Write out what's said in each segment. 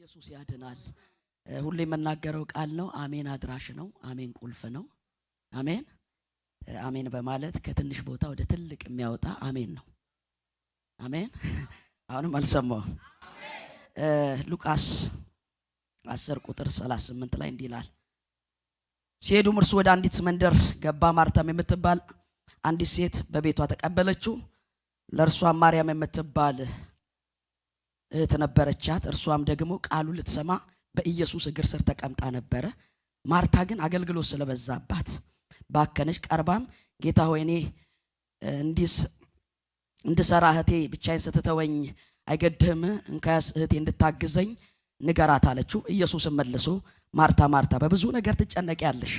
ኢየሱስ ያድናል። ሁሌ የምናገረው ቃል ነው። አሜን አድራሽ ነው። አሜን ቁልፍ ነው። አሜን አሜን በማለት ከትንሽ ቦታ ወደ ትልቅ የሚያወጣ አሜን ነው። አሜን። አሁንም አልሰማውም። ሉቃስ 10 ቁጥር 38 ላይ እንዲህ ይላል። ሲሄዱም እርሱ ወደ አንዲት መንደር ገባ። ማርታም የምትባል አንዲት ሴት በቤቷ ተቀበለችው። ለእርሷም ማርያም የምትባል እህት ነበረቻት። እርሷም ደግሞ ቃሉን ልትሰማ በኢየሱስ እግር ስር ተቀምጣ ነበረ። ማርታ ግን አገልግሎት ስለበዛባት ባከነች። ቀርባም ጌታ ሆይ፣ እኔ እንዲስ እንድሰራ እህቴ ብቻዬን ስትተወኝ አይገድህም? እንካያስ እህቴ እንድታግዘኝ ንገራት አለችው። ኢየሱስም መልሶ ማርታ ማርታ፣ በብዙ ነገር ትጨነቂያለሽ፣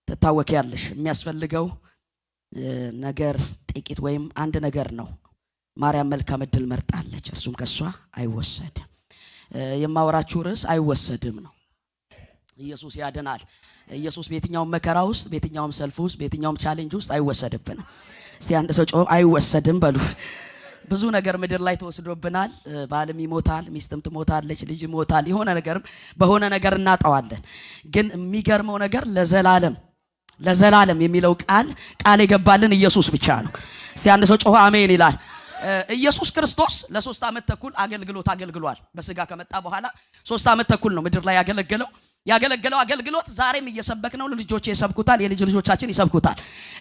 ትታወኪያለሽ። የሚያስፈልገው ነገር ጥቂት ወይም አንድ ነገር ነው። ማርያም መልካም እድል መርጣለች፣ እርሱም ከሷ አይወሰድም። የማወራችሁ ርዕስ አይወሰድም ነው። ኢየሱስ ያድናል። ኢየሱስ በየትኛውም መከራ ውስጥ፣ በየትኛውም ሰልፍ ውስጥ፣ በየትኛውም challenge ውስጥ አይወሰድብንም። እስቲ አንድ ሰው ጮ አይወሰድም በሉ። ብዙ ነገር ምድር ላይ ተወስዶብናል። ባልም ይሞታል፣ ሚስትም ትሞታለች፣ ልጅ ይሞታል። የሆነ ነገርም በሆነ ነገር እናጣዋለን። ግን የሚገርመው ነገር ለዘላለም ለዘላለም የሚለው ቃል ቃል የገባልን ኢየሱስ ብቻ ነው። እስቲ አንድ ሰው ጮሆ አሜን ይላል። ኢየሱስ ክርስቶስ ለ3 ዓመት ተኩል አገልግሎት አገልግሏል። በስጋ ከመጣ በኋላ 3 ዓመት ተኩል ነው ምድር ላይ ያገለገለው። ያገለገለው አገልግሎት ዛሬም እየሰበክ ነው። ልጆች ይሰብኩታል፣ የልጅ ልጆቻችን ይሰብኩታል።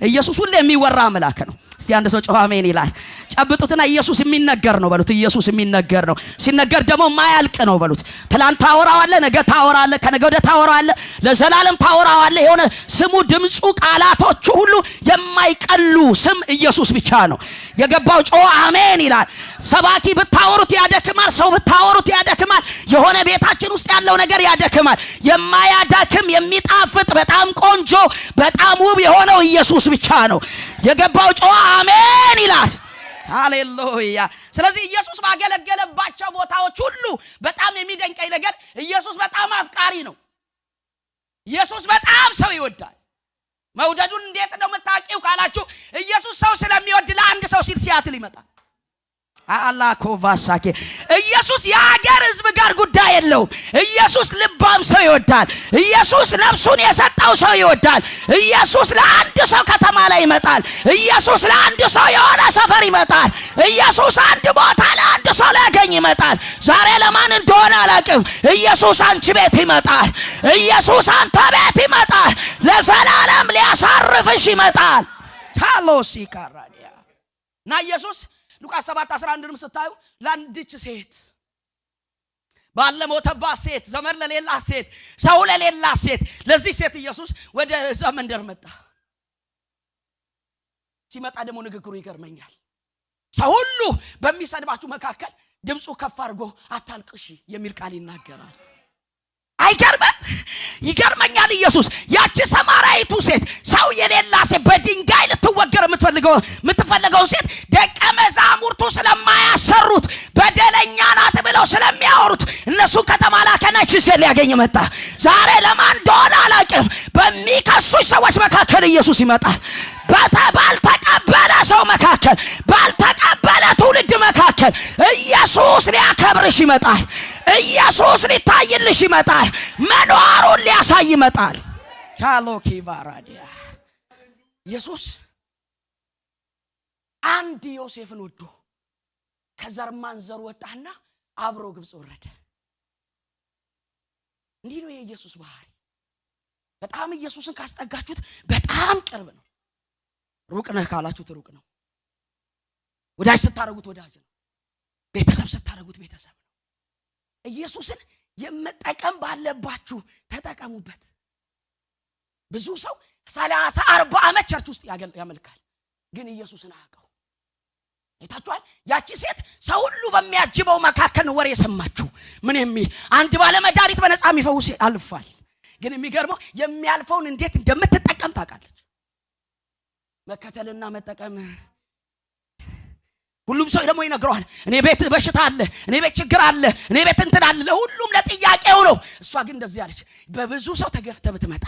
ኢየሱስ ሁሌ የሚወራ አምላክ ነው። እስቲ አንድ ሰው ጮኸ አሜን ይላል። ጨብጡትና ኢየሱስ የሚነገር ነው በሉት። ኢየሱስ የሚነገር ነው። ሲነገር ደግሞ ማያልቅ ነው በሉት። ትላንት ታወራዋለህ፣ ነገ ታወራለህ፣ ከነገ ወዲያ ታወራዋለህ፣ ለዘላለም ታወራዋለህ። የሆነ ስሙ፣ ድምፁ፣ ቃላቶቹ ሁሉ የማይቀሉ ስም ኢየሱስ ብቻ ነው። የገባው ጮኸ አሜን ይላል። ሰባኪ ብታወሩት ያደክማል። ሰው ብታወሩት ያደክማል። የሆነ ቤታችን ውስጥ ያለው ነገር ያደክማል። የማያዳክም፣ የሚጣፍጥ፣ በጣም ቆንጆ፣ በጣም ውብ የሆነው ኢየሱስ ብቻ ነው። የገባው ጮኸ አሜን ይላል። ሃሌሉያ። ስለዚህ ኢየሱስ ባገለገለባቸው ቦታዎች ሁሉ በጣም የሚደንቀኝ ነገር ኢየሱስ በጣም አፍቃሪ ነው። ኢየሱስ በጣም ሰው ይወዳል። መውደዱን እንዴት ነው የምታውቂው ካላችሁ፣ ኢየሱስ ሰው ስለሚወድ ለአንድ ሰው ሲል ሲያትል ይመጣል። አላኮቫሳኬ ኢየሱስ የሀገር ሕዝብ ጋር ጉዳይ የለውም። ኢየሱስ ልባም ሰው ይወዳል። ኢየሱስ ነፍሱን የሰጠው ሰው ይወዳል። ኢየሱስ ለአንድ ሰው ከተማ ላይ ይመጣል። ኢየሱስ ለአንድ ሰው የሆነ ሰፈር ይመጣል። ኢየሱስ አንድ ቦታ ለአንድ ሰው ሊያገኝ ይመጣል። ዛሬ ለማን እንደሆነ አላውቅም። ኢየሱስ አንቺ ቤት ይመጣል። ኢየሱስ አንተ ቤት ይመጣል። ለዘላለም ሊያሳርፍሽ ይመጣል። ታሎሲ ካራዲያ እና ኢየሱስ ሉቃስ 7 11ንም ስታዩ ለአንዲት ሴት፣ ባል ለሞተባት ሴት፣ ዘመድ ለሌላት ሴት፣ ሰው ለሌላት ሴት፣ ለዚህ ሴት ኢየሱስ ወደ እዛ መንደር መጣ። ሲመጣ ደግሞ ንግግሩ ይገርመኛል። ሰው ሁሉ በሚሰድባችሁ መካከል ድምፁ ከፍ አድርጎ አታልቅሺ የሚል ቃል ይናገራል። አይገርምም? ይገርመኛል። ኢየሱስ ያቺ ሰማራዊቱ ሴት፣ ሰው የሌላ ሴት፣ በድንጋይ ልትወገር የምትፈልገው ሴት፣ ደቀ መዛሙርቱ ስለማያሰሩት፣ በደለኛ ናት ብለው ስለሚያወሩት እነሱ ከተማ ላከና ይህች ሴት ሊያገኝ መጣ። ዛሬ ለማን እንደሆነ አላውቅም። በሚከሱሽ ሰዎች መካከል ኢየሱስ ይመጣል። ባልተቀበለ ሰው መካከል፣ ባልተቀበለ ትውልድ መካከል ኢየሱስ ሊያከብርሽ ይመጣል። ኢየሱስ ሊታይልሽ ይመጣል። መኖሩን ሊያሳይ ይመጣል። ቻሎኪ ቫራዲያ። ኢየሱስ አንድ ዮሴፍን ወዶ ከዘር ማንዘሩ ወጣና አብሮ ግብፅ ወረደ። እንዲህ ነው የኢየሱስ ባህሪ። በጣም ኢየሱስን ካስጠጋችሁት በጣም ቅርብ ነው። ሩቅ ነህ ካላችሁት ሩቅ ነው። ወዳጅ ስታደርጉት ወዳጅ ነው። ቤተሰብ ስታደርጉት ቤተሰብ ነው። ኢየሱስን የመጠቀም ባለባችሁ ተጠቀሙበት። ብዙ ሰው 30 40 ዓመት church ውስጥ ያመልካል፣ ግን ኢየሱስን አያውቀው። አይታችኋል። ያቺ ሴት ሰው ሁሉ በሚያጅበው መካከል ነው ወሬ የሰማችሁ። ምን የሚል? አንድ ባለመድኃኒት በነፃ የሚፈውስ አልፏል። ግን የሚገርመው የሚያልፈውን እንዴት እንደምትጠቀም ታውቃለች። መከተልና መጠቀም። ሁሉም ሰው ደግሞ ይነግረዋል። እኔ ቤት በሽታ አለ፣ እኔ ቤት ችግር አለ፣ እኔ ቤት እንትን አለ። ለሁሉም ለጥያቄው ነው። እሷ ግን እንደዚህ አለች፣ በብዙ ሰው ተገፍተህ ብትመጣ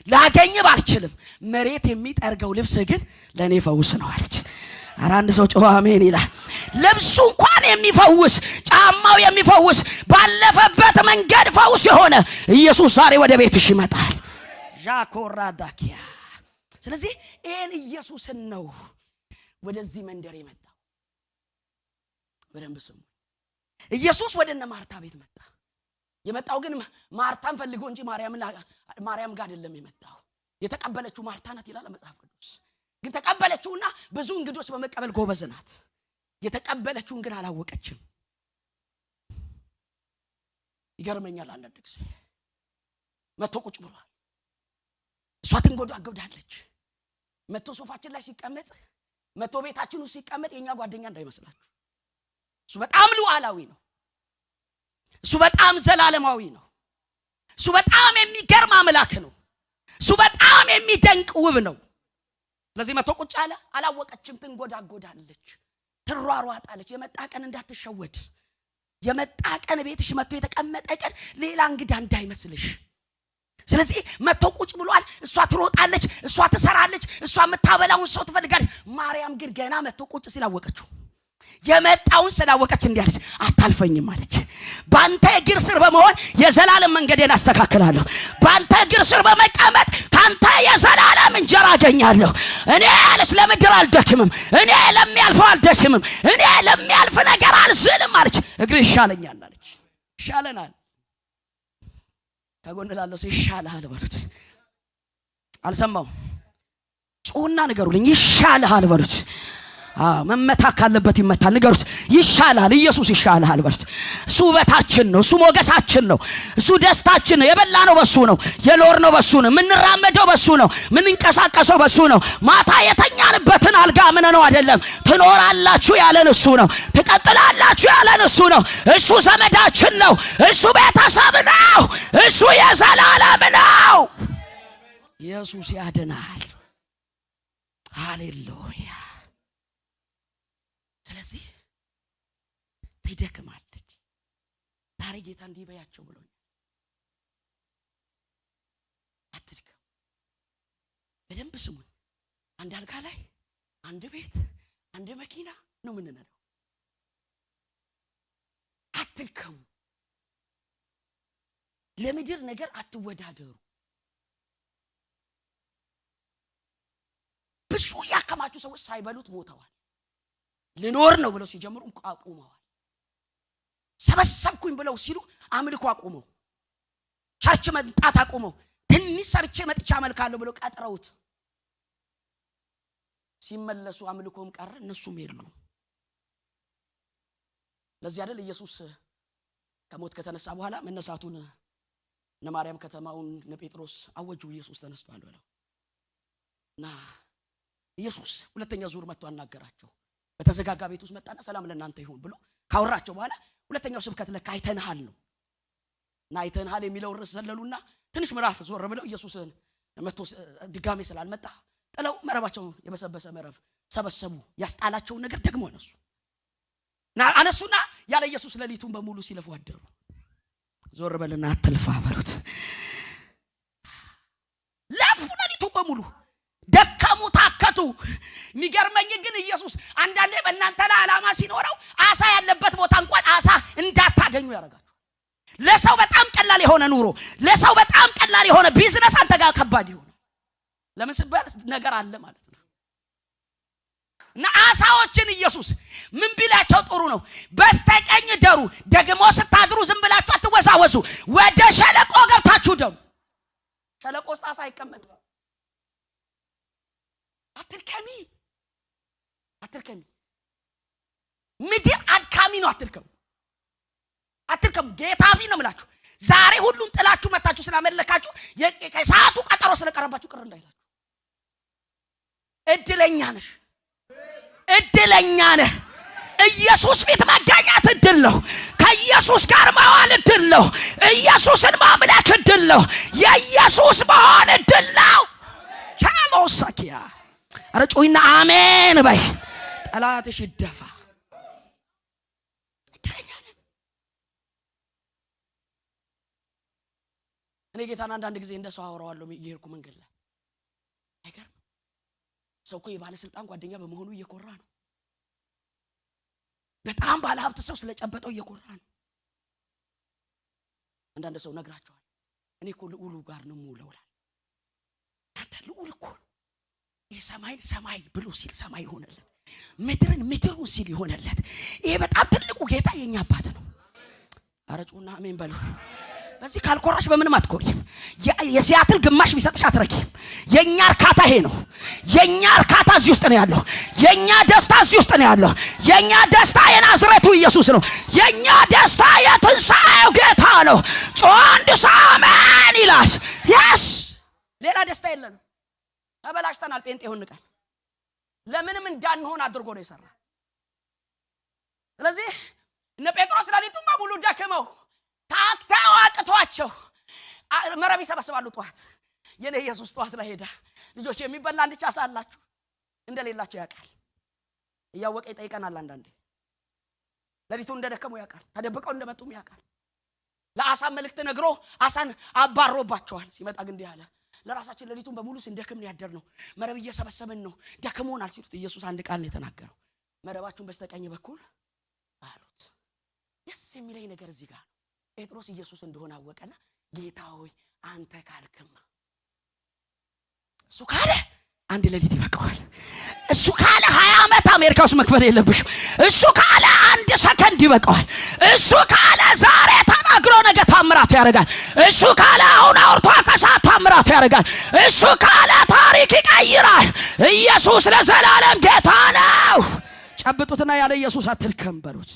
ላገኝ ባልችልም መሬት የሚጠርገው ልብስ ግን ለእኔ ፈውስ ነው አለች። ኧረ አንድ ሰው ጮኸ አሜን ይላል። ልብሱ እንኳን የሚፈውስ፣ ጫማው የሚፈውስ፣ ባለፈበት መንገድ ፈውስ የሆነ ኢየሱስ ዛሬ ወደ ቤትሽ ይመጣል። ዣኮራዳኪያ። ስለዚህ ይሄን ኢየሱስን ነው ወደዚህ መንደር የመጣው። በደንብ ስሙ። ኢየሱስ ወደ እነ ማርታ ቤት መጣ። የመጣው ግን ማርታን ፈልጎ እንጂ ማርያም ጋር አይደለም የመጣው። የተቀበለችው ማርታ ናት ይላል መጽሐፍ ቅዱስ። ግን ተቀበለችውና ብዙ እንግዶች በመቀበል ጎበዝ ናት። የተቀበለችውን ግን አላወቀችም። ይገርመኛል። አንዳንድ ጊዜ መጥቶ ቁጭ ብሏል። እሷ ትንጎዳጎዳለች። መጥቶ ሶፋችን ላይ ሲቀመጥ፣ መጥቶ ቤታችን ውስጥ ሲቀመጥ የኛ ጓደኛ እንዳይመስላችሁ። እሱ በጣም ሉዓላዊ ነው። እሱ በጣም ዘላለማዊ ነው። እሱ በጣም የሚገርም አምላክ ነው። እሱ በጣም የሚደንቅ ውብ ነው። ስለዚህ መጥቶ ቁጭ አለ። አላወቀችም። ትንጎዳጎዳለች፣ ትሯሯጣለች። የመጣ ቀን እንዳትሸወድ። የመጣ ቀን ቤትሽ መጥቶ የተቀመጠ ቀን ሌላ እንግዳ እንዳይመስልሽ። ስለዚህ መጥቶ ቁጭ ብሏል። እሷ ትሮጣለች፣ እሷ ትሰራለች፣ እሷ የምታበላውን ሰው ትፈልጋለች። ማርያም ግን ገና መጥቶ ቁጭ ሲል አወቀችው። የመጣውን ስላወቀች እንዲህ አለች፣ አታልፈኝም አለች። ባንተ እግር ስር በመሆን የዘላለም መንገዴን አስተካክላለሁ። ባንተ እግር ስር በመቀመጥ ካንተ የዘላለም እንጀራ አገኛለሁ። እኔ አለች ለምድር አልደክምም፣ እኔ ለሚያልፈው አልደክምም፣ እኔ ለሚያልፍ ነገር አልዝልም አለች። እግር ይሻለኛል አለች። ይሻለናል። ከጎን ላለው ሰው ይሻልሃል በሉት። አልሰማው። ጩና ንገሩልኝ። ይሻልሃል በሉት። መመታ ካለበት ይመታል። ንገሩት፣ ይሻልሃል፣ ኢየሱስ ይሻልሃል በሉት። እሱ ውበታችን ነው። እሱ ሞገሳችን ነው። እሱ ደስታችን ነው። የበላነው በሱ ነው። የኖርነው በሱ ነው። የምንራመደው በሱ ነው። የምንንቀሳቀሰው በሱ ነው። ማታ የተኛንበትን አልጋ አምነነው አይደለም። ትኖራላችሁ ያለን እሱ ነው። ትቀጥላላችሁ ያለን እሱ ነው። እሱ ዘመዳችን ነው። እሱ ቤተሰብ ነው። እሱ የዘላለም ነው። ኢየሱስ ያድናል። ሃሌሉያ። ስለዚህ ትደክማለች። ዛሬ ጌታ እንዲህ በያቸው ብሎኛል። አትድከም። በደንብ ስሙኝ። አንድ አልጋ ላይ፣ አንድ ቤት፣ አንድ መኪና ነው የምንነዳው። አትድከሙ። ለምድር ነገር አትወዳደሩ። ብዙ ያከማቹ ሰዎች ሳይበሉት ሞተዋል። ልኖር ነው ብለው ሲጀምሩ አቁመዋል። ሰበሰብኩኝ ብለው ሲሉ አምልኮ አቁመው፣ church መምጣት አቁመው፣ ትንሽ ሰርቼ መጥቼ አመልካለሁ ብለው ቀጥረውት ሲመለሱ አምልኮም ቀረ፣ እነሱም የሉ። ለዚህ አይደል ኢየሱስ ከሞት ከተነሳ በኋላ መነሳቱን እነ ማርያም ከተማውን እነ ጴጥሮስ አወጁ፣ ኢየሱስ ተነስቷል ብለው። እና ኢየሱስ ሁለተኛ ዙር መጥቶ አናገራቸው። በተዘጋጋ ቤት ውስጥ መጣና ሰላም ለእናንተ ይሁን ብሎ ካወራቸው በኋላ ሁለተኛው ስብከት ለካ አይተንሃል ነው። እና አይተንሃል የሚለው ርዕስ ዘለሉና ትንሽ ምዕራፍ ዞር ብለው ኢየሱስን መጥቶ ድጋሜ ስላልመጣ ጥለው መረባቸውን የበሰበሰ መረብ ሰበሰቡ። ያስጣላቸውን ነገር ደግሞ አነሱ። አነሱና ያለ ኢየሱስ ሌሊቱን በሙሉ ሲለፉ አደሩ። ዞር በልና አትልፋ በሉት። ለፉ ሌሊቱን በሙሉ ደከሙ፣ ታከቱ። የሚገርመኝ ግን ኢየሱስ አንዳንዴ በእናንተ ላይ ዓላማ ሲኖረው አሳ ያለበት ቦታ እንኳን አሳ እንዳታገኙ ያደርጋችኋል። ለሰው በጣም ቀላል የሆነ ኑሮ፣ ለሰው በጣም ቀላል የሆነ ቢዝነስ አንተ ጋር ከባድ ይሆናል። ለምን ሲባል ነገር አለ ማለት ነው። እና አሳዎችን ኢየሱስ ምን ቢላቸው ጥሩ ነው? በስተቀኝ ደሩ፣ ደግሞ ስታድሩ ዝም ብላችሁ አትወሳወሱ፣ ወደ ሸለቆ ገብታችሁ ደሩ። ሸለቆ ውስጥ አሳ አይቀመጥም። አትድከሚ፣ አትድከሚ። ምድር አድካሚ ነው። አትድከሙ፣ አትድከሙ። ጌታ ፊት ነው የምላችሁ። ዛሬ ሁሉን ጥላችሁ መታችሁ ስላመለካችሁ የሰዓቱ ቀጠሮ ስለቀረባችሁ ቅር እንዳይላችሁ። እድለኛ ነሽ፣ እድለኛ ነህ። ኢየሱስ ፊት መገኘት እድል ነው። ከኢየሱስ ጋር መዋል እድል ነው። ኢየሱስን ማምለክ እድል ነው። የኢየሱስ መሆን እድል ነው። ቻሎሳኪያ ኧረ ጩኺና አሜን በይ። ጠላትሽ ይደፋ። እድለኛ ነን። እኔ ጌታን አንዳንድ ጊዜ እንደ ሰው አወራዋለሁ እየሄድኩ መንገድ ላይ። አይገርም? ሰው እኮ የባለስልጣን ጓደኛ በመሆኑ እየኮራ ነው። በጣም ባለሀብት ሰው ስለጨበጠው እየኮራ ነው። አንዳንድ ሰው ነግራቸዋል። እኔ እኮ ልዑሉ ጋር ነው የምውለው እላለሁ። አንተ ልዑል እኮ ይህ ሰማይን ሰማይ ብሎ ሲል ሰማይ ይሆነለት፣ ምድርን ምድሩ ሲል ይሆነለት። ይሄ በጣም ትልቁ ጌታ የኛ አባት ነው። ኧረ ጩኹና አሜን በሉ። በዚህ ካልኮራሽ በምንም አትኮሪም። የሲያትል ግማሽ ቢሰጥሽ አትረኪም። የኛ እርካታ ይሄ ነው። የኛ እርካታ እዚህ ውስጥ ነው ያለው። የኛ ደስታ እዚህ ውስጥ ነው ያለው። የኛ ደስታ የናዝሬቱ ኢየሱስ ነው። የኛ ደስታ የትንሣኤው ጌታ ነው። ጮህ አንድ ሰው አሜን ይላል። Yes፣ ሌላ ደስታ የለንም። ተበላሽተናል። ጴንጤ የሆን ቃል ለምንም እንዳንሆን አድርጎ ነው የሰራ። ስለዚህ እነ ጴጥሮስ ሌሊቱን በሙሉ ደክመው ታክተው አቅቷቸው መረብ ይሰበስባሉ። ጠዋት የኔ ኢየሱስ ጠዋት ላይ ሄዳ ልጆች የሚበላ አንድ ዓሣ አላችሁ እንደሌላቸው ያውቃል። እያወቀ ይጠይቀናል። አንዳንዴ ሌሊቱን እንደደከሙ ያውቃል። ተደብቀው እንደመጡም ያውቃል። ለአሳ መልእክት ነግሮ አሳን አባሮባቸዋል። ሲመጣ ግን እንዲህ አለ፣ ለራሳችን ሌሊቱን በሙሉ ስንደክም ነው ያደርነው፣ መረብ እየሰበሰብን ነው፣ ደክሞናል ሲሉት ኢየሱስ አንድ ቃል ነው የተናገረው፣ መረባችሁን በስተቀኝ በኩል አሉት። ደስ የሚለኝ ነገር እዚህ ጋር ነው። ጴጥሮስ ኢየሱስ እንደሆነ አወቀና ጌታ ሆይ አንተ ካልክማ፣ እሱ ካለ አንድ ሌሊት ይበቃዋል። እሱ ካለ 20 ዓመት አሜሪካ ውስጥ መክፈል የለብሽም። እሱ ካለ አንድ ሰከንድ ይበቃዋል። እሱ ካለ ዛሬ ተናግሮ ነገ ታምራት ያደርጋል። እሱ ካለ አሁን አውርቶ ከሰዓት ታምራት ያደርጋል። እሱ ካለ ታሪክ ይቀይራል። ኢየሱስ ለዘላለም ጌታ ነው። ጨብጡትና ያለ ኢየሱስ አትልከም በሉት።